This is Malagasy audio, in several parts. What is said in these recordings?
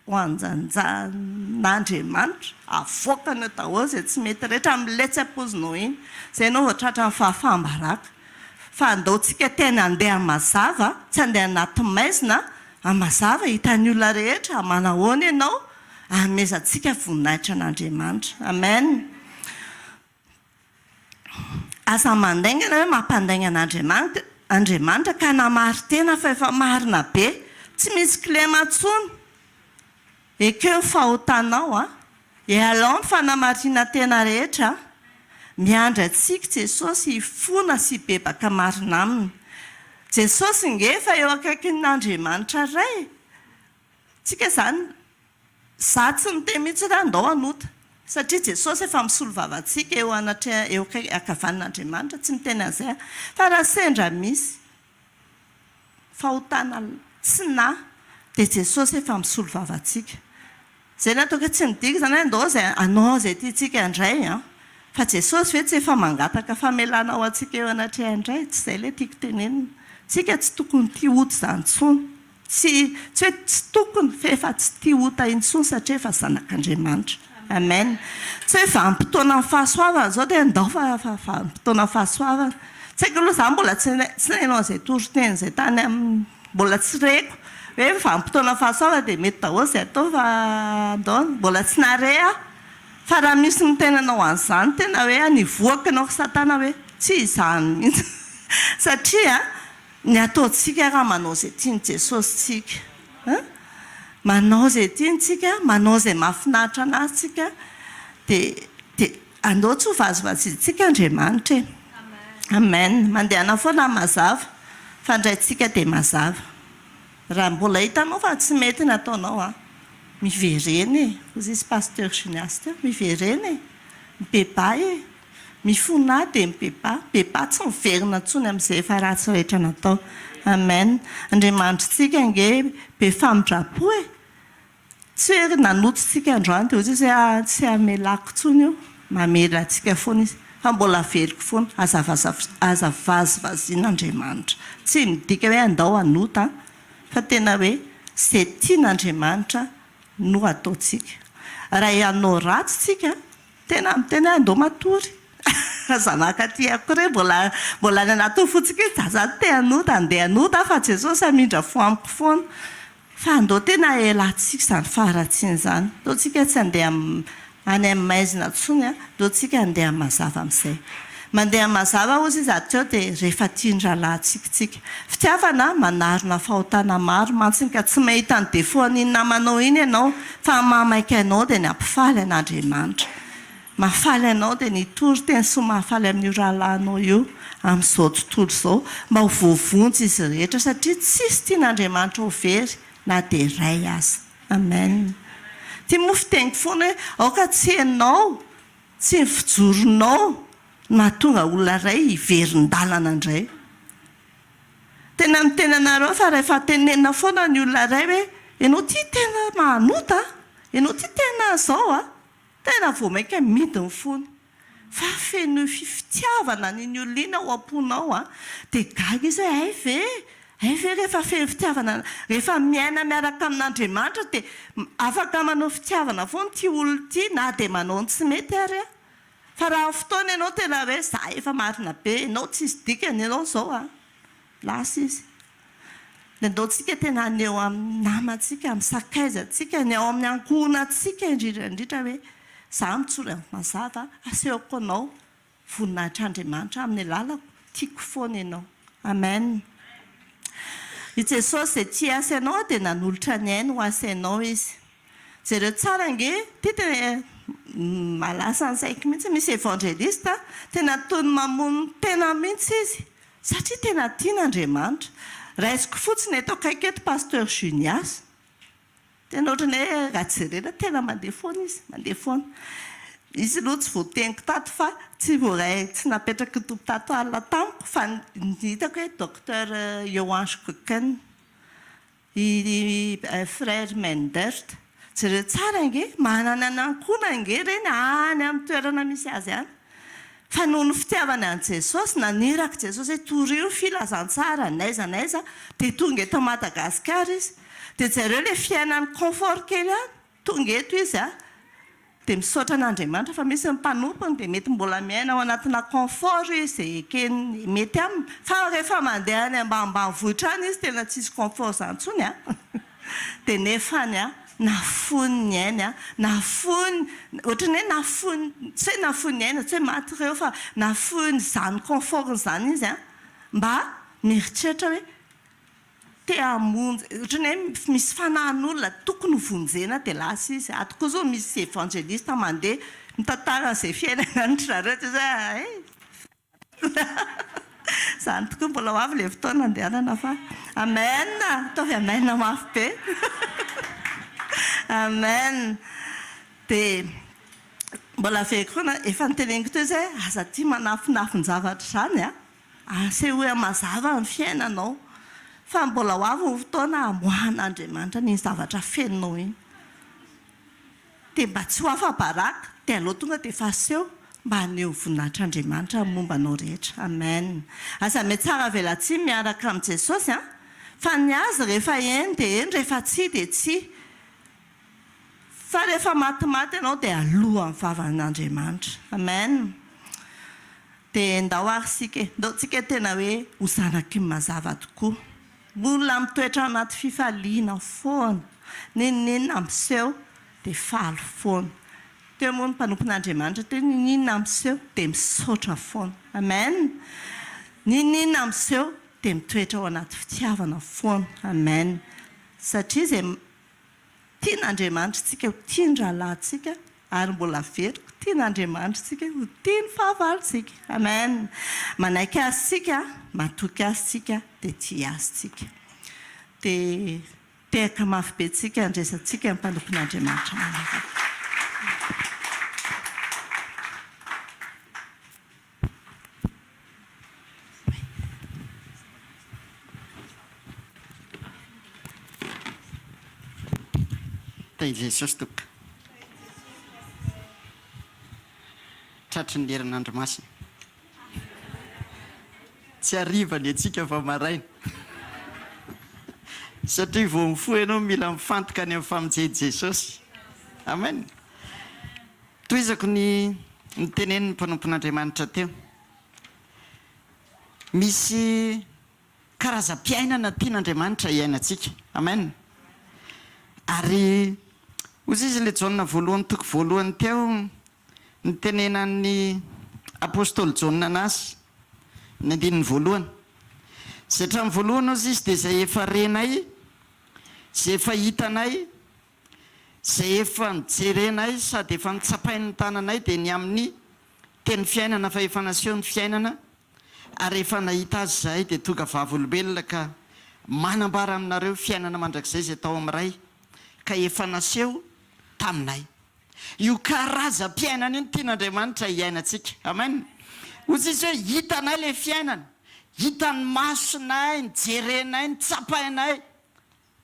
Ho anjanjan'Andriamanitra, avoakany eo daholo izay tsy mety rehetra amin'ilay tsy ampoizinao iny. Izay ianao vao tratran'ny fahafaham-baraka. Fa andao tsika tena handeha mazava, tsy handeha anaty maizina, mazava, hitan'ny olona rehetra, manahoana ianao, hanomezantsika voninahitra an'Andriamanitra. Amen. Aza mandaingana hoe mampandainga an'Andriamanitra Andriamanitra ka hanamari-tena fa efa marina be. Tsy misy kilema intsony. Ekeo ny fahotanao a. Ialao ny fanamarinan-tena rehetra a. Miandry antsika Jesosy hifona sy hibebaka marina aminy. Jesosy nge efa eo akaikin'Andriamanitra Ray. Tsika izany Za tsy niteny mihitsy hoe andao hanota satria Jesosy efa misolo vava antsika eo anatreha eo ankavanan'Andriamanitra, tsy miteny an'izay aho. Fa raha sendra misy fahotana tsy nahy dia Jesosy efa misolo vava antsika. Izay no ataoko hoe tsy midika izany hoe andao izay hanao izay tiantsika indray an. Fa Jesosy ve tsy efa mangataka famelana ho antsika eo anatrehany indray? Tsy izay ilay tiako tenenina. Tsika tsy tokony tia ota izany intsony. Tsy tsy hoe tsy tokony fa efa tsy tia ota intsony satria efa zanak'Andriamanitra. Amen. Tsy hoe vanim-potoanan'ny fahasoavana izao dia ndao fa fa vanim-potoanan'ny fahasoavana. Tsy haiko aloha za mbola tsy tsy naheno an'izay toriteny izay tany amin'ny mbola tsy reko hoe vanim-potoanan'ny fahasoavana dia mety daholo izay atao fa ndao mbola tsy nahare aho. Fa raha misy miteny anao an'izany tena hoe anivoako ianao ry satana hoe tsy izany mihitsy satria Ny ataontsika raha manao izay tian'i Jesosy tsika. Hein? Manao izay tiany tsika, manao izay mahafinaritra an'Azy tsika, dia dia andao tsy ho vazivaziantsika Andriamanitra e. Amen. Mandehana foana mazava, fa ny Raintsika dia mazava. Raha mbola hitanao fa tsy mety ny ataonao an, miverena e, hoy izy Pasteur Junias teo, miverena e, mibebaha e. Mifonà dia mibebaha, mibebaha tsy miverina intsony amin'izay efa ratsy rehetra natao. Amen. Andriamanitritsika ange be famindram-po e! Tsy hoe nanota isika androany dia hoy Jesosy hoe ah tsy hamelako intsony io, mamela antsika foana Izy, fa mbola averiko foana, aza aza vazivaziana Andriamanitra. Tsy midika hoe andao hanota an, fa tena hoe izay tian'Andriamanitra no ataontsika. Raha hanao ratsy tsika Tena miteny aho ndao matory. Zanaka aty akory e, mbola mbola any anatin'ny fontsika iny, za zany te hanota, andeha hanota aho fa Jesosy hamindra fo amiko foana. Fa andao tena elantsika izany faharatsiana izany. Ndao tsika tsy andeha any amin'ny maizina intsony an, ndao tsika andeha amin'ny mazava amin'izay. Mandeha amin'ny mazava hozy izy aty ao dia rehefa tian'ny rahalahintsika tsika. Fitiavana manarona fahotana maro mantsy ka tsy mahita ny défaut an'iny namanao iny ianao fa ny mahamaika anao dia ny hampifaly an'Andriamanitra. Mahafaly anao dia ny hitory teny soa mahafaly amin'io rahalahinao io amin'izao tontolo izao mba ho voavonjy izy rehetra satria tsisy tian'Andriamanitra ho very na dia iray aza. Amen. Ity moa fiteniko foana hoe aoka tsy ianao Tsy ny fijoronao no mahatonga olona iray hiverin-dalana indray. Tena miteny anareo aho fa rehefa tenenina foana ny olona iray hoe ianao ity tena manota a, ianao ity tena izao a, tena vao mainka mihidy ny fony. Fa fenoy fitiavana an'iny olona iny ao am-ponao a, dia gaga izy hoe hay ve, hay ve rehefa feno fitiavana, rehefa miaina miaraka amin'Andriamanitra dia afaka manao fitiavana foana ity olona ity na dia manao ny tsy mety ary aho. Fa raha amin'ny fotoana ianao tena hoe za efa marina be, ianao tsisy dikany, ianao izao an, lasa izy. Dia ndao tsika tena haneho amin'ny namantsika, amin'ny sakaizantsika, ny ao amin'ny ankohonantsika indrindra indrindra hoe za mijoro amin'ny mazava, asehoko anao Voninahitr'Andriamanitra amin'ny alalako, tiako foana ianao. Amen. I Jesosy izay tia ahy sy anao dia nanolotra ny ainy ho ahy sy ianao Izy. Jereo tsara ange, ity tena mahalasa ny saiko mihitsy, misy evangeliste tena toy ny mamono tena mihitsy izy satria tena tian'Andriamanitra. Raisiko fotsiny eto akaiky eto Pasteur Junias. Tena ohatran'ny hoe raha jerena tena mandeha foana izy, mandeha foana. Izy aloha tsy voateniko tato fa tsy voaray, tsy napetraky ny Tompo tato alina tamiko fa ny hitako hoe Docteur Johannes Kucken, i Frère Meindert. Jereo tsara ange, manana ny ankohonany ange ireny any amin'ny toerana misy azy any. Fa noho ny fitiavany an'i Jesosy, naniraka Jesosy hoe torio ny filazantsara n'aiza n'aiza, dia tonga eto Madagasikara izy. Dia jereo ilay fiainany confort kely any, tonga eto izy a, dia misaotra an'Andriamanitra fa misy ny mpanompony dia mety mbola miaina ao anatina confort izy izay ekeny mety aminy, fa rehefa mandeha any ambanimbanivohitra any izy tena tsisy confort izany intsony a, dia nefany a, nafoiny ny ainy a, nafoiny, ohatran'ny hoe nafoiny, tsy hoe nafoiny ny aina, tsy hoe maty ireo fa nafoiny izany confort-ny izany izy a, mba mieritreritra hoe te hamonjy, ohatran'ny hoe misy fanahin'olona tokony ho vonjena dia lasa izy. Ato koa izao misy evangeliste mandeha mitantara an'izay fiainana any ry zareo dia zay hay. Izany tokoa mbola ho avy ilay fotoana andehanana fa Amen! Ataovy amen mafy be. Amen! Dia mbola averiko foana, efa noteneniko teo izay, aza tia manafinafin-javatra izany an! Asehoy mazava ny fiainanao fa mbola ho avy ny fotoana hamoahan'Andriamanitra an'iny zavatra fenonao iny. Dia mba tsy ho afa-baraka dia aleo tonga dia efa aseho mba haneho voninahitr'Andriamanitra ny momba anao rehetra. Amen. Aza mihatsara velatsihy miaraka amin'i Jesosy an! Fa ny azy rehefa eny dia eny, rehefa tsia dia tsia. Fa rehefa matimaty ianao dia alohan'ny vavan'Andriamanitra. Amen. Dia ndao ary isika e! Ndao tsika tena hoe ho zanaky ny mazava tokoa. Olona mitoetra anaty fifaliana foana. N'inon'inona miseho dia faly foana. Teo moa ny mpanompon'Andriamanitra teo, n'inon'inona miseho dia misaotra foana. Amen! N'inon'inona miseho dia mitoetra ao anaty fitiavana foana. Amen! Satria izay Tian'Andriamanitra isika ho tia ny rahalahintsika ary mbola averiko, tian'Andriamanitra isika ho tia ny fahavalontsika. Amen. Manaiky Azy isika, matoky Azy isika, dia tia Azy isika. Dia tehaka mafy be tsika handresantsika ny mpanompon'Andriamanitra manaraka. Tahin'i Jesosy tompoko. Tratry ny herinandro masina. Tsy hariva ny antsika fa maraina. Satria vao mifoha ianao mila mifantoka any amin'ny famonjen'i Jesosy. Amen. Tohizako ny notenenin'ny mpanompon'Andriamanitra teo. Misy karazam-piainana tian'Andriamanitra hiainantsika. Amen. Ary hozy izy ilay Jaona voalohany toko voalohany teo nitenenan'ny apostoly Jaona anazy, ny andininy voalohany. Izay hatramin'ny voalohany hozy izy dia izay efa renay, izay efa hitanay, Izay efa nojerenay sady efa notsapain'ny tananay dia ny amin'ny Teny fiainana fa efa naseho ny fiainana ary efa nahita azy izahay dia tonga vavolombelona ka manambara aminareo fiainana mandrakizay izay tao amin'ny Ray ka efa naseho taminay. Io karazam-piainana io no tian'Andriamanitra hiainantsika. Amen. Hoy Jesosy hoe hitanay ilay fiainana, hitan'ny masonay, nojerenay, notsapainay.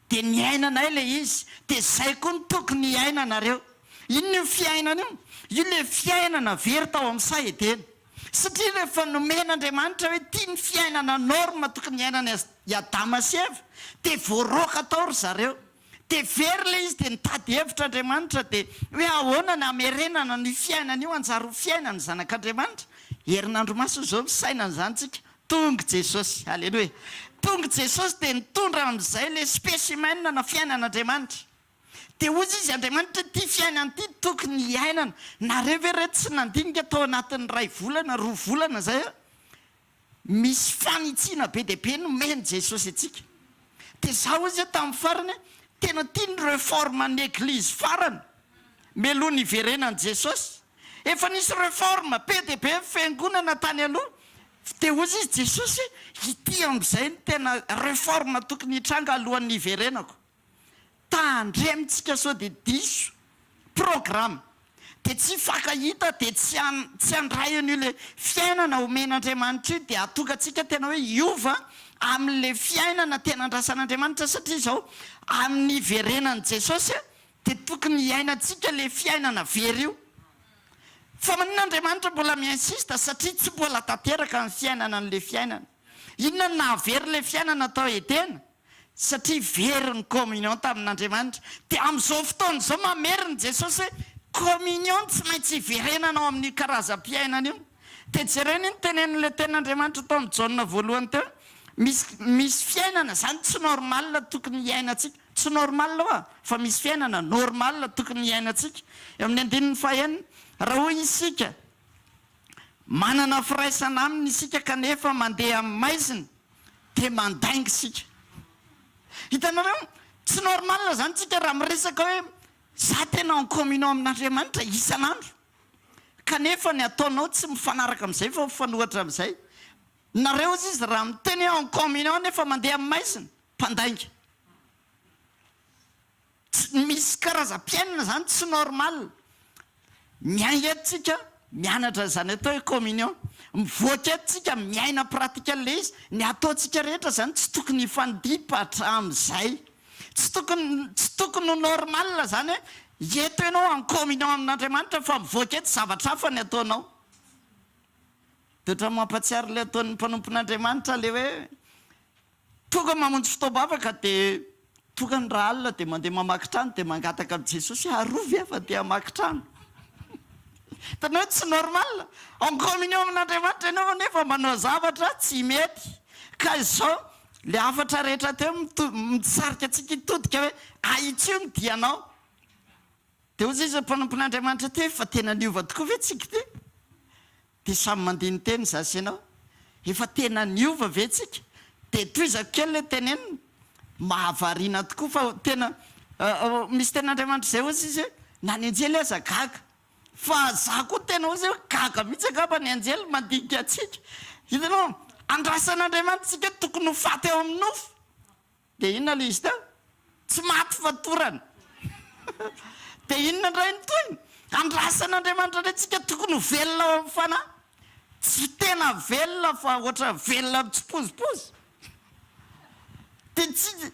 Dia niainanay ilay izy, dia izay koa no tokony hiainanareo. Inona io fiainana io? Io ilay fiainana very tao amin'ny saha Edena. Satria rehefa nomen'Andriamanitra hoe ity ny fiainana norme tokony hiainan'i Adama sy Eva, dia voaroaka tao ry zareo. Dia very ilay izy, dia nitady hevitra Andriamanitra, dia hoe ahoana ny hamerenana an'io fiainana io hanjary ho fiainan'ny zanak'Andriamanitra? Herinandro masina izao misaina an'izany tsika. Tonga Jesosy. Aleloia. Tonga Jesosy dia nitondra amin'izay ilay specimen na fiainan'Andriamanitra. Dia hoy izy, Andriamanitra ity fiainana ity tokony hiainana. Nareo ve re tsy nandinika tao anatin'ny iray volana, roa volana izay a? Misy fanitsiana be dia be nomen'i Jesosy antsika. Dia izaho hoy izy tamin'ny farany, tena tia ny reforme ny eglizy farany, mialoha ny hiverenan'i Jesosy. Efa nisy reforme be dia be ny fiangonana tany aloha, dia hoy izy Jesosy, ity amin'izay no tena reforme tokony hitranga alohan'ny hiverenako. Tandremo tsika sao dia diso programme dia tsy hifankahita dia tsy tsy handray an'io le fiainana omen'Andriamanitra io dia hahatonga antsika tena hoe hiova amin'le fiainana tena andrasan'Andriamanitra satria izao amin'ny hiverenan'i Jesosy dia tokony hiainantsika le fiainana very io fa maninona Andriamanitra mbola mi-insiste satria tsy mbola tanteraka ny fiainana an'le fiainana inona no nahavery le fiainana tao Edena? Satria very ny communion tamin'Andriamanitra. Dia amin'izao fotoana izao mamerina Jesosy hoe communion tsy maintsy hiverenana ao amin'io karazam-piainana io. Dia jereo anie ny tenenin'ilay tenin'Andriamanitra tao amin'ny Jaona voalohany teo. Misy misy fiainana izany tsy normal tokony hiainantsika. Tsy normal hoa fa misy fiainana normal tokony hiainantsika. Eo amin'ny andininy fahenina, raha hoy isika manana firaisana aminy isika kanefa mandeha amin'ny maizina dia mandainga isika. Hitanareo? Tsy normal izany tsika raha miresaka hoe za tena en communion amin'Andriamanitra isan'andro kanefa ny ataonao tsy mifanaraka amin'izay fa mifanohitra amin'izay. Nareo ozy izy raha miteny hoe en communion nefa mandeha amin'ny maizina, mpandainga. Tsy misy karazam-piainana izany tsy normal. Miainga eto tsika mianatra izany atao hoe communion. Mivoaka eto tsika miaina pratique an'ilay izy. Ny ataontsika rehetra izany tsy tokony hifandimpatra amin'izay. Tsy tokony tsy tokony ho normal izany hoe eto ianao en communion amin'Andriamanitra fa mivoaka eto zavatra hafa ny ataonao. Dia ohatran'ny mampahatsiaro ilay ataon'ny mpanompon'Andriamanitra ilay hoe Tonga mamonjy fotoam-bavaka dia tonga ny raha alina dia mandeha mamaky trano dia mangataka amin'i Jesosy hoe arovy aho fa te hamaky trano. Hitanao hoe tsy normal. En communion amin'Andriamanitra ianao nefa manao zavatra tsy mety. Ka izao le hafatra rehetra teo misarika antsika hitodika hoe ahitsio ny dianao. Dia hoy izy mpanompon'Andriamanitra teo fa tena niova tokoa ve tsika ity? Dia samy mandini-tena izaho sy ianao. Efa tena niova ve tsika? Dia tohizako kely ilay tenenina. Mahavariana tokoa fa tena misy tenin'Andriamanitra izay hozy izy hoe na ny anjely aza gaga. Fa za koa tena hozy hoe gaga mihitsy angamba ny anjely mandinika antsika. Hitanao? Andrasan'Andriamanitra tsika tokony ho faty ao amin'ny nofo. Dia inona ilay izy teo? Tsy maty fatorana. Dia inona indray ny tohiny? Andrasan'Andriamanitra indray tsika tokony ho velona ao amin'ny fanahy. Tsy tena velona fa ohatra velona mitsipozipozy. Dia tsy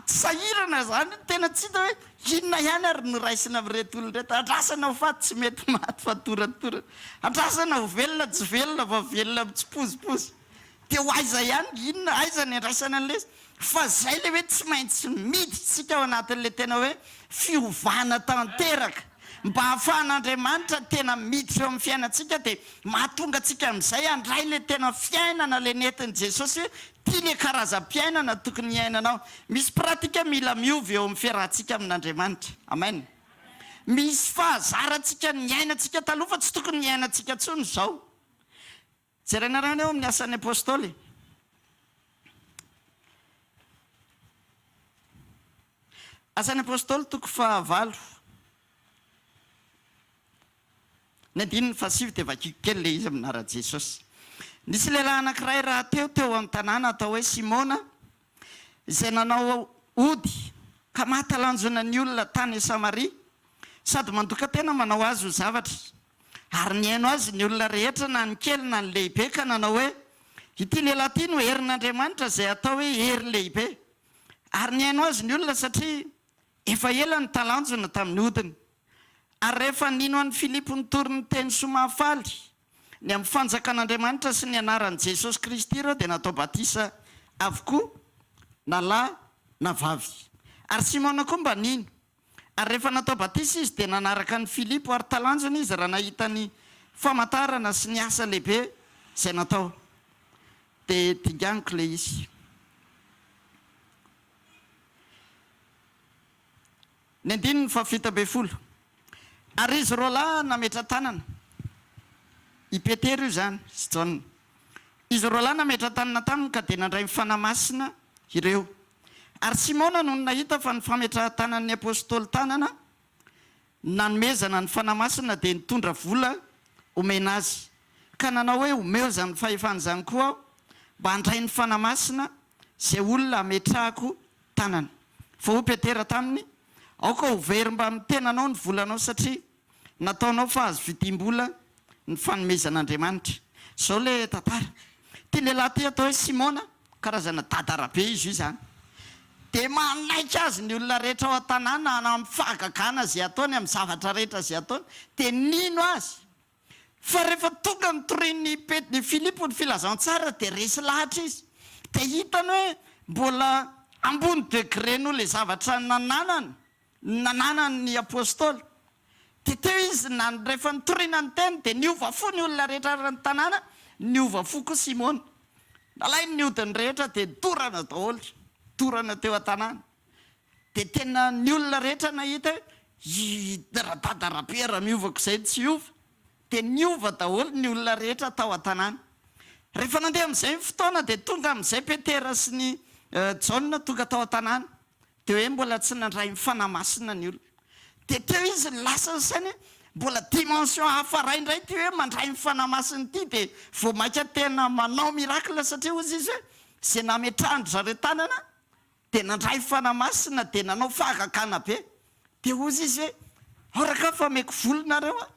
sahirana izany, tena tsy hita hoe inona ihany ary no raisina amin'ireto olona ireto. Andrasana ho faty tsy mety maty fa toratorana. Andrasana ho velona tsy velona fa velona mitsipozipozy. Dia ho aiza ihany, inona, aiza ny andraisana an'ilay izy? Fa izay ilay hoe tsy maintsy miditra isika ao anatin'ilay tena hoe fiovana tanteraka mba hahafahan'Andriamanitra tena miditra eo amin'ny fiainantsika dia mahatonga antsika amin'izay handray ilay tena fiainana ilay nentin'i Jesosy hoe ity ilay karazam-piainana tokony hiainanao. Misy pratique mila miova eo amin'ny fiarahantsika amin'Andriamanitra. Amen. Misy fahazarantsika niainantsika taloha fa tsy tokony hiainantsika intsony izao. Jerena rany ao amin'ny Asan'ny Apostoly. Asan'ny Apostoly toko fahavalo. Ny andininy fahasivy dia vakiko kely ilay izy amin'ny anaran'i Jesosy. Nisy lehilahy anankiray rahateo teo amin'ny tanàna atao hoe Simona, izay nanao ody ka mahatalanjona ny olona tany Samaria, sady mandoka tena manao azy ho zavatra. Ary nihaino azy ny olona rehetra, na ny kely na ny lehibe, ka nanao hoe, Ity lehilahy ity no herin'Andriamanitra izay atao hoe hery lehibe. Ary nihaino azy ny olona, satria efa ela no talanjona tamin'ny odiny. Ary rehefa nino an'i Filipo nitory ny teny soa mahafaly ny amin'ny fanjakan'Andriamanitra sy ny anaran'i Jesosy Kristy ireo, dia natao batisa avokoa, na lahy na vavy. Ary Simona koa mba nino. Ary rehefa natao batisa izy, dia nanaraka an'i Filipo, ary talanjona izy raha nahita ny famantarana sy ny asa lehibe izay natao. Dia dinganiko ilay izy. Ny andininy fahafito ambin'ny folo. Ary izy roalahy nametra-tanana, i Petera io izany sy Jaona, izy roalahy nametra-tanana taminy ka dia nandray ny Fanahy Masina ireo. Ary Simona nony nahita fa ny fametrahan-tanan'ny Apostoly tanana nanomezana ny Fanahy Masina dia nitondra vola homena azy, ka nanao hoe, Omeo izany fahefana izany koa aho, mba handray ny Fanahy Masina izay olona hametrahako tanana. Fa hoy Petera taminy, Aoka ho very mbamin'ny tenanao ny volanao, satria nataonao fa azo vidiam-bola ny fanomezan'Andriamanitra. Izao ilay tantara. Ity lehilahy ity atao hoe Simona, karazana dadarabe izy io izany. Dia manaiky azy ny olona rehetra ao an-tanàna amin'ny fahagagana izay ataony, amin'ny zavatra rehetra izay ataony. Dia nino azy. Fa rehefa tonga nitorian'i Pet, i Filipo ny filazantsara dia resy lahatra izy. Dia hitany hoe mbola. Ambony degré noho ilay zavatra nananany, nananan'ny Apostoly. Dia teo izy na rehefa nitoriana ny teny dia niova fo ny olona rehetra eran'ny tanàna, niova fo koa Simona. Nalainy ny hodiny rehetra dia dorana daholo, dorana teo an-tanàna. Dia tena ny olona rehetra nahita hoe i Radada Rabe raha miova ko izay tsy hiova. Dia niova daholo ny olona rehetra tao an-tanàna. Rehefa nandeha amin'izay ny fotoana dia tonga amin'izay Petera sy ny Jaona tonga tao an-tanàna. Dia hoe mbola tsy nandray ny Fanahy Masina ny olona. Dia teo izy lasa ny sainy hoe mbola dimension hafa iray indray ity hoe mandray ny Fanahy Masina ity dia vao mainka tena manao miracle satria hozy izy hoe izay nametrahan-dry zareo tanana dia nandray Fanahy Masina dia nanao fahagagana be. Dia hozy izy hoe ao rakahy fa ameko vola nareo a!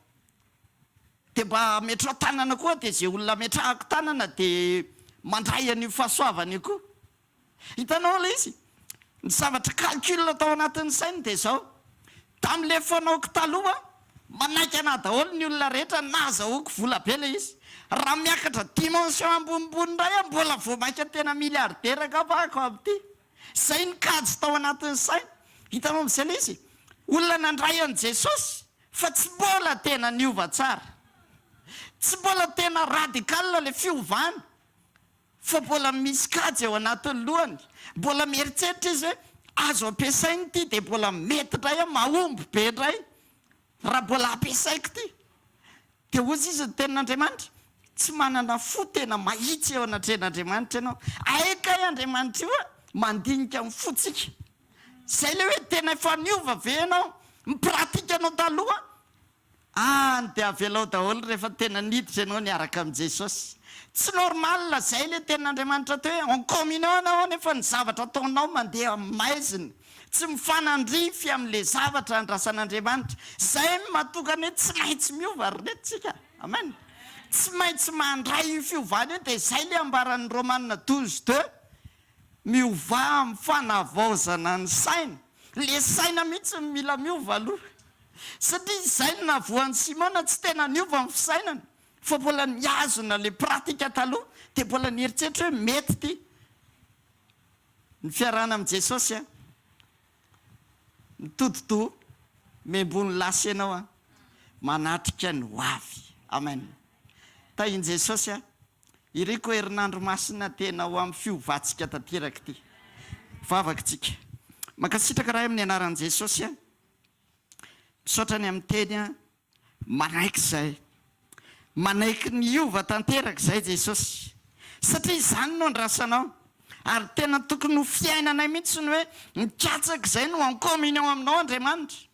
Dia mba ametraho tanana koa dia izay olona ametrahako tanana dia mandray an'io fahasoavana io koa. Hitanao ilay izy? Ny zavatra calcul tao anatin'ny sainy dia izao, tamin'ilay fanaoko taloha, manaiky anah daholo ny olona rehetra, nahazahoako vola be ilay izy. Raha miakatra dimension ambonimbony indray aho, mbola vao mainka tena milliardaire angamba aho amin'ity. Izay ny kajy tao anatin'ny sainy. Hitanao amin'izay ilay izy? Olona nandray an'i Jesosy fa tsy mbola tena niova tsara. Tsy mbola tena radical ilay fiovana. Fa mbola misy kajy ao anatin'ny lohany, mbola mieritreritra izy hoe azo ampiasaina ity dia mbola mety indray aho, mahomby be indray raha mbola ampiasaiko ity. Dia hozy izy ny tenin'Andriamanitra, tsy manana fo tena mahitsy eo anatrehan'Andriamanitra ianao. Hay kay Andriamanitra io mandinika ny fontsika. Izay ilay hoe tena efa niova ve ianao? Ny pratique anao taloha Any dia avelao daholo rehefa tena niditra ianao niaraka amin'i Jesosy. Tsy normal zay le tenin'Andriamanitra teo hoe en communion ianao anefa ny zavatra ataonao mandeha amin'ny maizina, tsy mifanandrify amin'le zavatra andrasan'Andriamanitra. Zay no mahatonga ny hoe tsy maintsy miova ry reto tsika. Amen. Tsy maintsy mandray io fiovana io dia zay le ambaran'ny Romana 12 deux. Miovà amin'ny fanavaozana ny saina. Le saina mihitsy no mila miova aloha. Satria izay no nahavoa an'i Simona, tsy tena niova ny fisainany fa mbola nihazona le pratique taloha dia mbola nieritreritra hoe mety ity. Ny fiarahana amin'i Jesosy an, mitodi-doha miamboho ny lasa ianao an, manatrika ny ho avy. Amen. Tahin'i Jesosy an. Iriko herinandro masina tena ho amin'ny fiovantsika tanteraka ity. Vavaka tsika. Mankasitraka Ray amin'ny anaran'i Jesosy a. Misaotra ny amin'ny teny a. Manaiky izay. Manaiky ny hiova tanteraka izay Jesosy. Satria izany no andrasanao. Ary tena tokony ho fiainanay mihitsy ny hoe mikatsaka izay no en communion aminao Andriamanitra.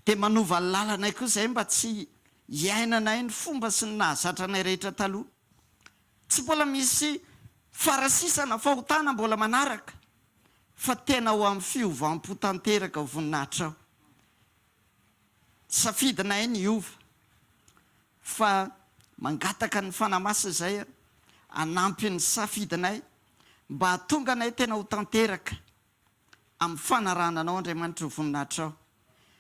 Dia manova ny lalanay koa izay mba tsy hiainanay ny fomba sy ny nahazatra anay rehetra taloha. Tsy mbola misy farasisana fahotana mbola manaraka fa tena ho amin'ny fiovam-po tanteraka ho voninahitrao. Safidinay ny hiova fa mangataka ny Fanahy Masina izay hanampy ny safidinay mba hahatonga anay tena ho tanteraka amin'ny fanarahana anao Andriamanitra ho voninahitrao.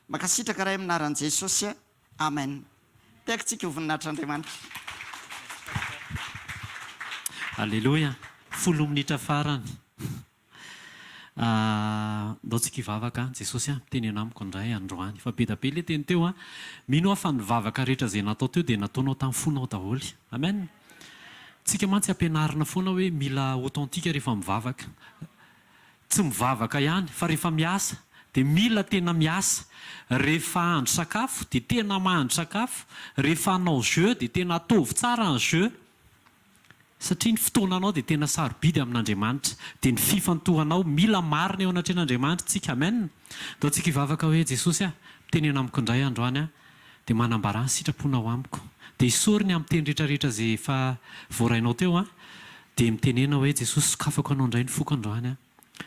Mankasitraka Ray amin'ny anaran'i Jesosy a. Amen. Tiako tsika ho voninahitr'Andriamanitra. Aleloia! Folo minitra farany. Ndao tsika hivavaka an. Jesosy a, mitenena amiko indray androany. Efa be da be le teny teo an. Mino aho fa ny vavaka rehetra izay natao teo dia nataonao tamin'ny fonao daholo. Amen. Tsika mantsy ampianarina foana hoe mila authentique rehefa mivavaka. Tsy mivavaka ihany fa rehefa miasa dia mila tena miasa, rehefa hahandro sakafo dia tena mahandro sakafo, rehefa hanao jeu dia tena ataovy tsara ny jeu satria ny fotoananao dia tena sarobidy amin'Andriamanitra, dia ny fifantohanao mila marina eo anatrehan'Andriamanitra tsika, amen! Ndao tsika hivavaka hoe Jesosy ah, mitenena amiko indray androany ah, dia manambarà ny sitraponao amiko, dia isaory ny amin'ny teny rehetra rehetra izay efa voarainao teo an, dia mitenena hoe Jesosy sokafako anao indray ny foko androany an,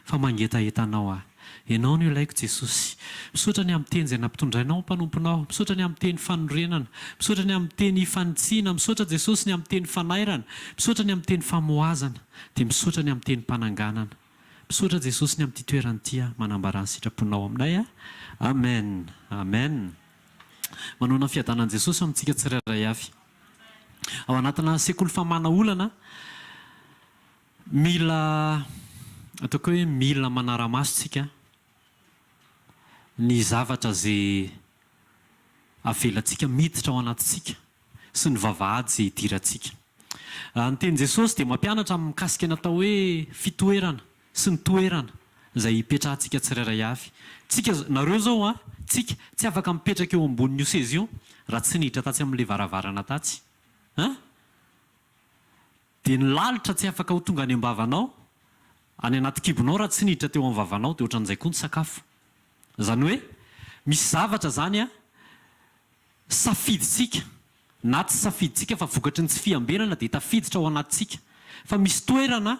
fa mangetaheta anao aho. Ianao no ilaiko Jesosy. Misaotra ny amin'ny teny izay nampitondrainao ny mpanomponao, misaotra ny amin'ny teny fanorenana, misaotra ny amin'ny teny fanitsiana, misaotra Jesosy ny amin'ny teny fanairana, misaotra ny amin'ny teny famohazana, dia misaotra ny amin'ny tenim-pananganana. Misaotra Jesosy ny amin'ity toerana ity aho manambarà ny sitraponao aminay a. Amen. Amen. Manohana ny fiadanan'i Jesosy amintsika tsirairay avy. Ao anatina sekoly famahana olana, mila. Ataoko hoe mila manara-maso tsika ny zavatra ze avelantsika miditra ao anatintsika sy ny vavahady ze idirantsika. Ny tenin'i Jesosy dia mampianatra mikasika ny atao hoe fitoerana sy ny toerana izay ipetrahantsika tsirairay avy. Tsika, nareo zao an, tsika, tsy afaka mipetraka eo ambonin'io seza io raha tsy niditra tatsy amin'ilay varavarana tatsy. An? Dia ny lalitra tsy afaka ho tonga any am-bavanao, any anaty kibonao raha tsy niditra teo amin'ny vavanao, dia ohatran'izay koa ny sakafo. Izany hoe, misy zavatra izany an, safidintsika na tsy safidintsika fa vokatry ny tsy fiambenana dia tafiditra ao anatintsika. Fa misy toerana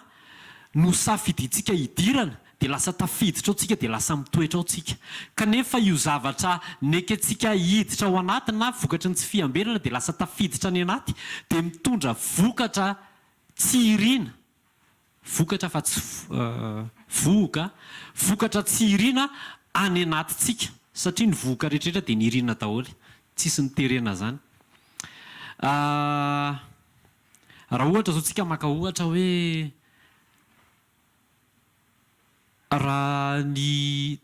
nosafidintsika hidirana dia lasa tafiditra ao tsika dia lasa mitoetra ao tsika. Kanefa io zavatra nekentsika hiditra ao anaty na vokatry ny tsy fiambenana dia lasa tafiditra any anaty dia mitondra vokatra tsy irina, vokatra fa tsy vohoka, vokatra tsy irina any anatintsika satria ny vohoka rehetrarehetra dia nirina daholo, tsisy niterena zany. Raha ohatra zao tsika maka ohatra hoe Raha ny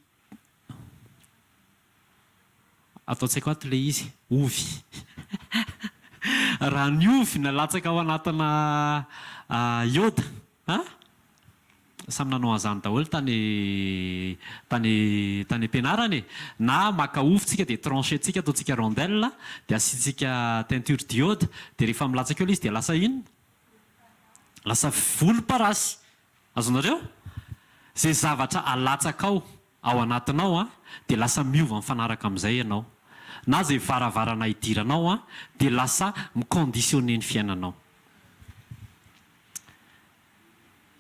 ato an-tsaiko ato ilay izy, ovy. Raha ny ovy nalatsaka ao anatina iode, an? Samy nanao an'izany daholo tany tany tany am-pianarana e! Na maka ovy tsika dia trancher-tsika ataontsika rondelle, dia asiantsika teinture d'iode, dia rehefa milatsaka eo ilay izy dia lasa inona? Lasa volomparasy. Azonareo? Izay zavatra alatsakao ao anatinao an, dia lasa miova mifanaraka amin'izay ianao. Na izay varavarana idiranao an, dia lasa mi-conditionner ny fiainanao.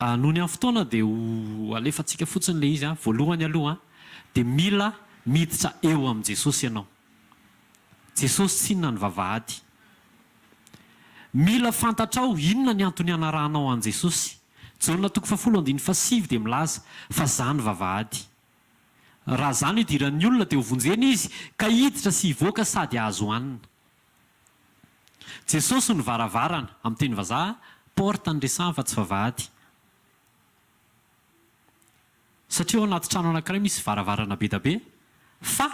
Noho ny amin'ny fotoana dia ho alefantsika fotsiny ilay izy an. Voalohany aloha an, dia mila miditra eo amin'i Jesosy ianao. Jesosy tsinona ny vavahady. Mila fantatrao inona ny antony hanarahanao an'i Jesosy. Jaona toko fahafolo andininy fahasivy dia milaza fa za ny vavahady. Raha za no idiran'ny olona dia ho vonjena izy ka hiditra sy hivoaka sady hahazo hanina. Jesosy no varavarana, amin'ny teny vazaha, porte no resahany fa tsy vavahady. Satria ao anaty trano anankiray misy varavarana bedabe fa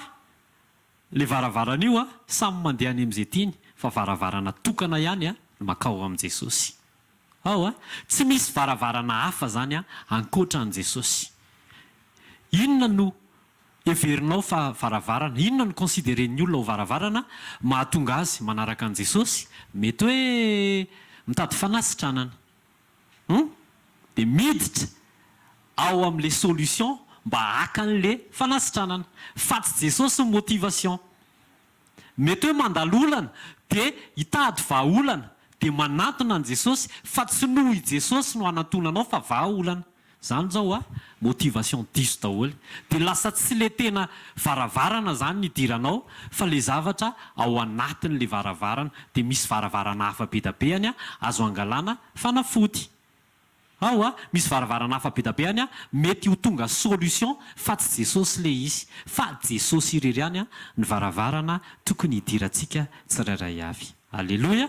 Le varavarana io a, samy mandeha any amizay tiany fa varavarana tokana ihany a no makao amin'i Jesosy. Ao a, tsy misy varavarana hafa zany a ankoatra an'i Jesosy. Inona no heverinao fa varavarana, inona no consideren'ny olona ho varavarana mahatonga azy manaraka an'i Jesosy? Mety hoe mitady fanasitranana. Hum? Dia miditra ao amin'ilay solution mba haka an'ilay fanasitranana. Fa tsy Jesosy ny motivation. Mety hoe mandalo olana dia hitady vahaolana dia manantona an'i Jesosy fa tsy noho i Jesosy no hanantonanao fa vahaolana. Zany zao a, motivation diso daholo. Dia lasa tsy le tena varavarana zany ny idiranao fa le zavatra ao anatin'le varavarana. Dia misy varavarana hafa be da be any azo angalana fanafody. Ao a, misy varavarana hafa be da be any mety ho tonga solution fa tsy Jesosy le izy. Fa Jesosy irery ihany ny varavarana tokony hidirantsika tsirairay avy. Aleloia!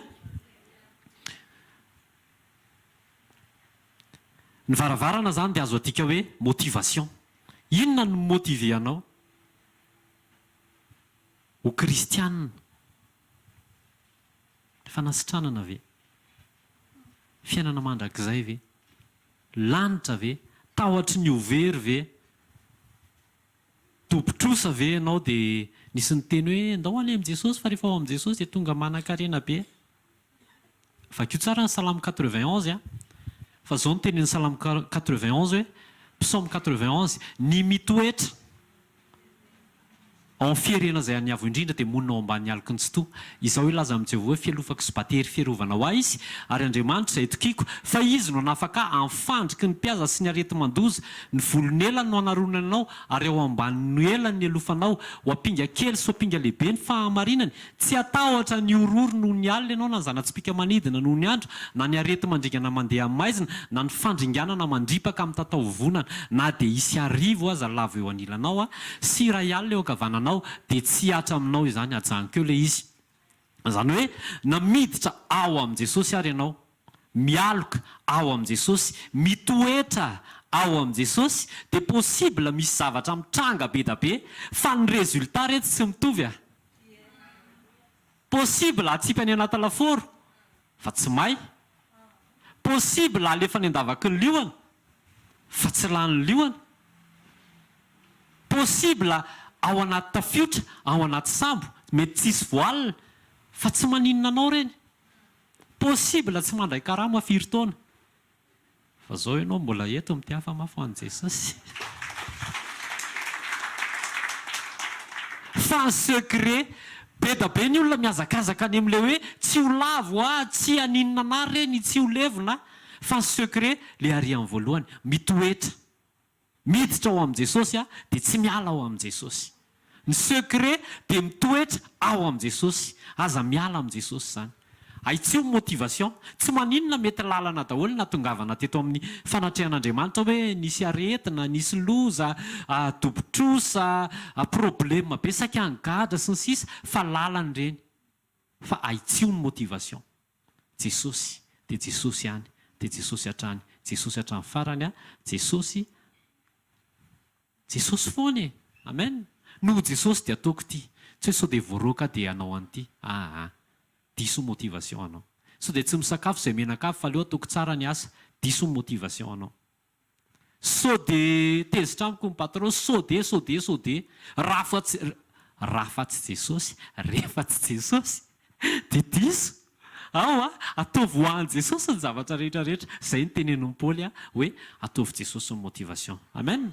Ny varavarana izany dia azo adika hoe motivation. Inona no mi-motiver anao ho kristianina? Fanasitranana ve? Fiainana mandrakizay ve? Lanitra ve? Tahotry ny ho very ve? Dobo-trosa ve ianao dia nisy niteny hoe ndao any amin'i Jesosy fa rehefa ao amin'i Jesosy dia tonga manan-karena be? Vakio tsara ny Salamo 91 a! Fa izao no tenenin'ny Salamo 91 hoe, Psaume 91, Ny mitoetra ao amin'ny fierena izay an'ny Avo Indrindra dia monina ao ambanin'ny aloky ny Tsitoha. Izao hilaza amin'i Jehovah hoe, Fialofako sy batery fiarovana ho ahy Izy, ary Andriamanitro izay itokiako, fa Izy no hanafaka ahy amin'ny fandriky ny mpihaza sy ny areti-mandoza. Ny volon'elany no hanaronany anao, ary ao ambanin'ny elany ny helofanao. Ho ampinga kely sy ho ampinga lehibe ny fahamarinany, Tsy hatahotra ny horohoro noho ny alina ianao, na ny zana-tsipìka manidina noho ny andro, na ny areti-mandringana mandeha amin'ny maizina, na ny fandringanana mandripaka amin'ny tataovovonana. Na dia hisy arivo aza lavo eo anilanao, sy iray alina eo ankavananao, dia tsy hihatra aminao izany. Ajanoko eo ilay izy. Izany hoe, na miditra ao amin'i Jesosy ary ianao, mialoka ao amin'i Jesosy, mitoetra. ao amin'i Jesosy dia possible misy zavatra mitranga be da be fa ny résultat re tsy mitovy a! Possible atsipy any anaty lafaoro fa tsy may. Possible alefa any an-davaky ny liona fa tsy lany liona. Possible ao anaty tafiotra, ao anaty sambo, mety tsisy voile fa tsy maninona anao ireny. Possible tsy mandray karama firy taona. Fa zao ianao mbola eto mitiafa mafy ho an'i Jesosy. Fa ny secret, be da be ny olona mihazakazaka any amin'ilay hoe tsy ho lavo aho, tsy haninona anah reny, tsy ho levona aho. Fa ny secret, le ary amin'ny voalohany, mitoetra. Miditra ao amin'i Jesosy aho dia tsy miala ao amin'i Jesosy. Ny secret dia mitoetra ao amin'i Jesosy. Aza miala amin'i Jesosy izany. Ahitsio ny motivation. Tsy maninona mety lalana daholo nahatongavana teto amin'ny fanatrehan'Andriamanitra hoe nisy aretina, nisy loza, dobo-trosa, problème be saika nigadra sy ny sisa fa lalana ireny. Fa ahitsio ny motivation. Jesosy dia Jesosy ihany, dia Jesosy hatrany, Jesosy hatramin'ny farany a, Jesosy, Jesosy foana e! Amen! Noho Jesosy dia ataoko ity, tsy hoe sao dia voaroaka aho dia hanao an'ity, aa, diso motivation anao. Sao dia tsy misakafo izay mianakavy fa aleo ataoko tsara ny asa, diso motivation anao. Sao de tezitra amiko ny patron, sao de, sao de, sao de, rafa tsy, rafa tsy Jesosy, rehefa tsy Jesosy de diso, ao a, ataovy ho an'i Jesosy ny zavatra rehetra rehetra, zay no tenenin'i Paoly a, hoe ataovy Jesosy ny motivation. Amen.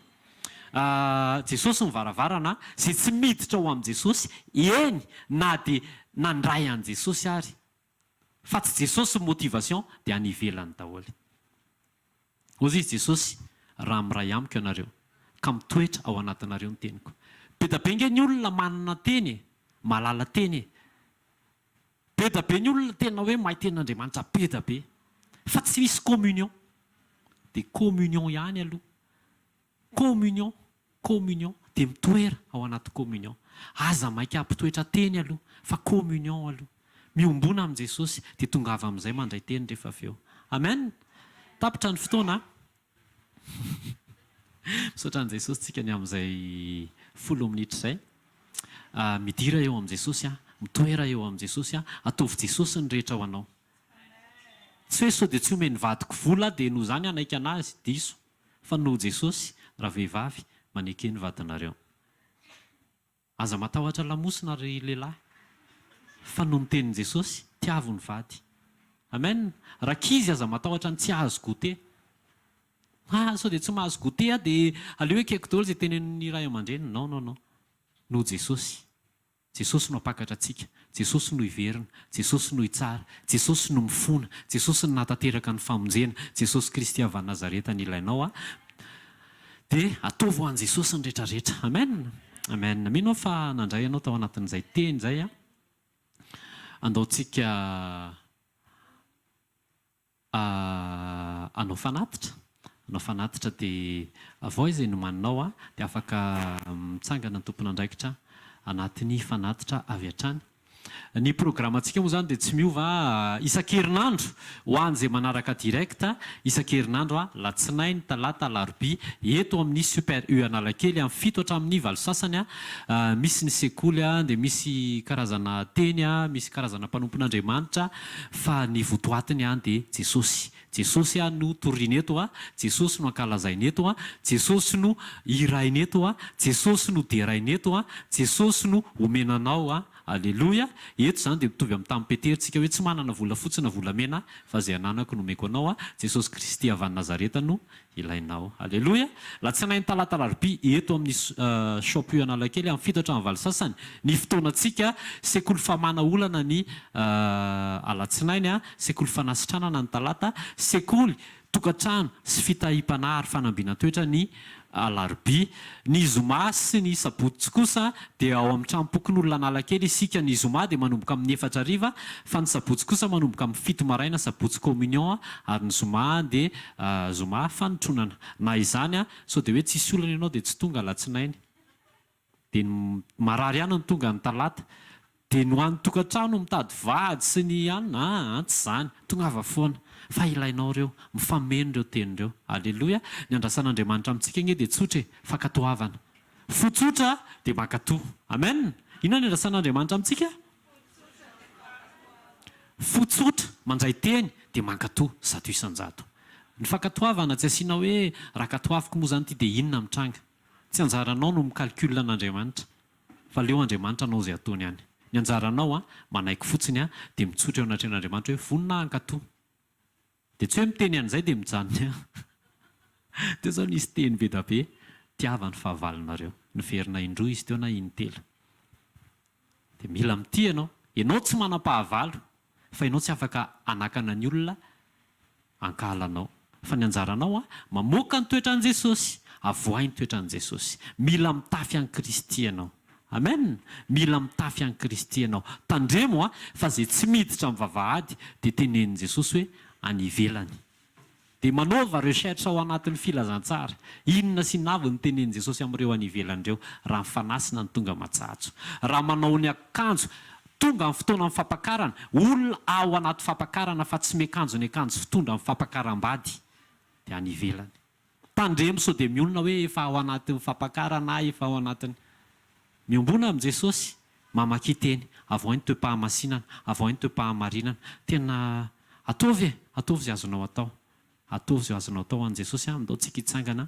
Jesosy ny varavarana, zay tsy miditra ao amin'i Jesosy, eny na de nandray an'i Jesosy ary, fa tsy Jesosy ny motivation de any ivelany daholo. Hozy izy Jesosy, Raha miray amiko ianareo, ka mitoetra ao anatinareo ny teniko. Be da be nge ny olona manana teny e, mahalala teny e. Be da be ny olona tena hoe mahay tenin'Andriamanitra be da be. Fa tsy misy communion. Dia communion ihany aloha. Communion, communion, dia mitoera ao anaty communion. Aza maika hampitoetra teny aloha fa communion aloha. Miombona amin'i Jesosy dia tongava amin'izay mandray teny rehefa avy eo. Amen! Tapitra ny fotoana a! Misaotra an'i Jesosy tsika ny amin'izay folo minitra izay. Midira eo amin'i Jesosy a, mitoera eo amin'i Jesosy a, ataovy Jesosy ny rehetra ho anao. Tsy hoe sao dia tsy omen'ny vadiko vola aho dia noho izany hanaiky an'azy, diso. Fa noho Jesosy, ravehivavy, maneke ny vadinareo. Aza matahotra lamosina ry lehilahy, fa noho ny tenin'i Jesosy, tiavo ny vady. Amen! Rankizy aza matahotra ny tsy hahazo goûter. Ah, sao dia tsy mahazo goûter aho dia aleo ekeko daholo izay tenenin'ny ray aman-dreny. Non, non, non. Noho Jesosy. Jesosy no hampakatra antsika, Jesosy no hiverina, Jesosy no hitsara, Jesosy no mifona, Jesosy no nahatanteraka ny famonjena, Jesosy Kristy avy any Nazareta ny ilainao a! Dia ataovy ho an'i Jesosy ny rehetra rehetra. Amen! Amen. Mino aho fa nandray anao tao anatin'izay teny izay a! Andao tsika Hanao fanatitra, hanao fanatitra dia avao izay nomaninao a, dia afaka mitsangana ny tompon'andraikitra anatin'ny fanatitra avy hatrany. Ny programantsika moa izany dia tsy miova isan-kerinandro ho an'izay manaraka direct, isan-kerinandro a, latsinainy, talata, alarobia, eto amin'ny Super U Analakely amin'ny fito hatramin'ny valo sasany a, misy ny sekoly a, dia misy karazana teny a, misy karazana mpanompon'Andriamanitra, Fa ny votoatiny an dia Jesosy. Jesosy an no torina eto an, Jesosy no ankalazaina eto an, Jesosy no hiraina eto an, Jesosy no deraina eto an, Jesosy no omena anao an. Aleloia. Eto izany dia mitovy amin'ny tamin'i Petera tsika hoe tsy manana volafotsy na volamena aho fa izay ananako no omeko anao an, Jesosy Kristy avy any Nazareta no ilainao. Aleloia! Latsinainy talata alarobia eto amin'ny Shop U Analakely amin'ny fito hatramin'ny valo sasany ny fotoanantsika, sekoly famahana olana ny alatsinainy, sekoly fanasitranana ny talata, sekoly tokantrano sy fitahiam-panahy ary fanambinan-toetra ny alarobia. Ny zoma sy ny sabotsy kosa dia ao amin'ny tranom-pokonolona Analakely isika. Ny zoma dia manomboka amin'ny efatra hariva fa ny sabotsy kosa manomboka amin'ny fito maraina, sabotsy communion ary ny zoma dia Zoma fanotronana. Na izany sao dia hoe tsisy olana ianao dia tsy tonga alatsinainy. Dia ny marary ihany no tonga ny talata. Dia ny ho an'ny tokantrano mitady vady sy ny anona, aa tsy izany. Tongava foana. Fa ilainao ireo. Mifameno ireo teny ireo. Aleloia. Ny andrasan'Andriamanitra amintsika ange dia tsotra e. Fankatoavana. Fo tsotra dia mankatò. Amen. Inona ny andrasan'Andriamanitra amintsika? Fo tsotra, mandray teny dia mankatò 100%. Ny fankatoavana tsy asiana hoe raha katoaviko moa izany ity dia inona mitranga. Tsy anjaranao no mi-calcul an'Andriamanitra fa aleo Andriamanitra hanao izay ataony any. Ny anjaranao an, manaiky fotsiny an, dia mitsotra eo anatrehan'Andriamanitra hoe vonona aho hankatò. Dia tsy hoe miteny an'izay dia mijanona eo. Teo izao nisy teny be da be, tiava ny fahavalonareo. Niverina indroa izy teo na intelo. Dia mila mitia ianao. Ianao tsy manam-pahavalo, fa ianao tsy afaka hanakana ny olona hankahala anao. Fa ny anjaranao an, mamoaka ny toetran'i Jesosy, avoahy ny toetran'i Jesosy. Mila mitafy an'i Kristy ianao. Amen! Mila mitafy an'i Kristy ianao. Tandremo an, fa izay tsy miditra amin'ny vavahady dia tenenin'i Jesosy hoe any ivelany. Dia manaova recherche ao anatin'ny filazantsara. Inona sy inona avy no tenenin'i Jesosy amin'ireo any ivelany ireo raha ny fanasina no tonga matsatso. Raha manao ny akanjo, tonga ny fotoanan'ny fampakarana, olona ao anaty fampakarana fa tsy miakanjo ny akanjo fitondra amin'ny fampakaram-bady dia any ivelany. Tandremo sao dia mionona hoe efa ao anatin'ny fampakarana aho, efa ao anatin'ny. Miombona amin'i Jesosy, mamakia teny, avoahy ny toe-pahamasinana, avoahy ny toe-pahamarinana. Tena ataovy e! Ataovy izay azonao atao. Ataovy izay azonao atao ho an'i Jesosy an! Andao tsika hitsangana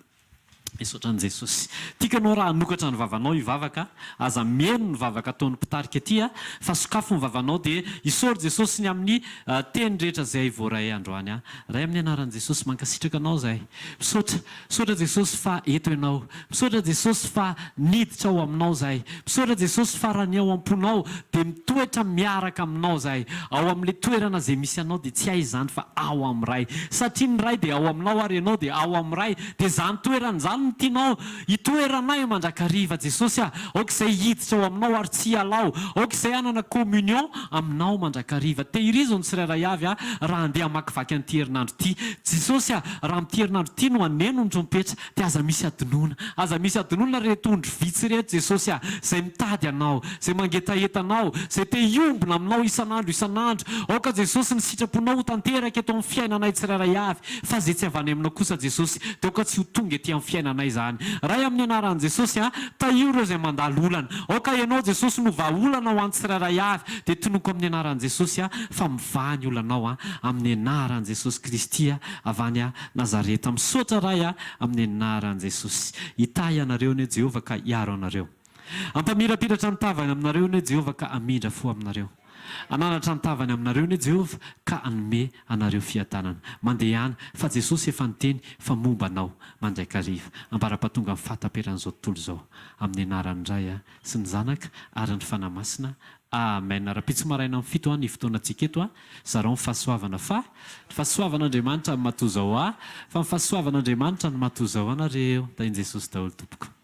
hisaotra an'i Jesosy. Tiako ianao raha hanokatra ny vavanao hivavaka, aza mihaino ny vavaka ataon'ny mpitarika aty fa sokafo ny vavanao dia isaory Jesosy ny amin'ny teny rehetra izay voaray androany an! Ray amin'ny anaran'i Jesosy mankasitraka anao izahay. Misaotra, misaotra Jesosy fa eto ianao. Misaotra Jesosy fa niditra ao aminao izahay. Misaotra Jesosy fa raha ny ao am-ponao dia mitoetra miaraka aminao izahay. Ao amin'ilay toerana izay misy anao dia tsy aiza izany fa ao amin'ny Ray. Satria ny Ray dia ao aminao ary ianao dia ao amin'ny Ray. Dia izany toerana izany no tianao hitoeranay mandrakariva Jesosy a! Aoka izay hiditra ao aminao ary tsy hiala ao. Aoka izay hanana communion aminao mandrakariva. Tehirizo ny tsirairay avy a raha handeha hamakivaky an'ity herinandro ity. Jesosy a! Raha amin'ity herinandro ity no haneno ny trompetra dia aza misy hadinoana. Aza misy hadinoana ireto ondry vitsy ireto Jesosy a! Izay mitady Anao, izay mangetaheta Anao, izay te hiombona Aminao isan'andro isan'andro. Aoka Jesosy ny sitraponao ho tanteraka eto amin'ny fiainanay tsirairay avy. Fa izay tsy avy any Aminao kosa Jesosy dia aoka tsy ho tonga ety amin'ny fiainanay izany. Ray amin'ny anaran'i Jesosy a, tahio ireo izay mandalo olana. Aoka Ianao Jesosy no vahaolana ho an'ny tsirairay avy. Dia tonoko amin'ny anaran'i Jesosy a, fa mivaha ny olanao a, amin'ny anaran'i Jesosy Kristy a, avy any a Nazareta. Misaotra Ray a, amin'ny anaran'i Jesosy. Hitahy anareo anie Jehovah ka hiaro anareo. Hampamirapiratra ny tavany aminareo anie Jehovah ka hamindra fo aminareo. Hananatra ny tavany aminareo anie Jehovah ka hanome anareo fiadanana. Mandehana, fa Jesosy efa niteny fa momba anao mandraikariva, ambara-pahatonga ny fahataperan'izao tontolo izao. Amin'ny anaran'ny Ray sy ny Zanaka ary ny Fanahy Masina. Amen. Rahampitso maraina amin'ny fito ny fotoanantsika eto. Zarao ny fahasoavana fa ny fahasoavan'Andriamanitra no mahatozao ahy, fa ny fahasoavan'Andriamanitra no mahatozao anareo. Tahin'i Jesosy daholo tompoko.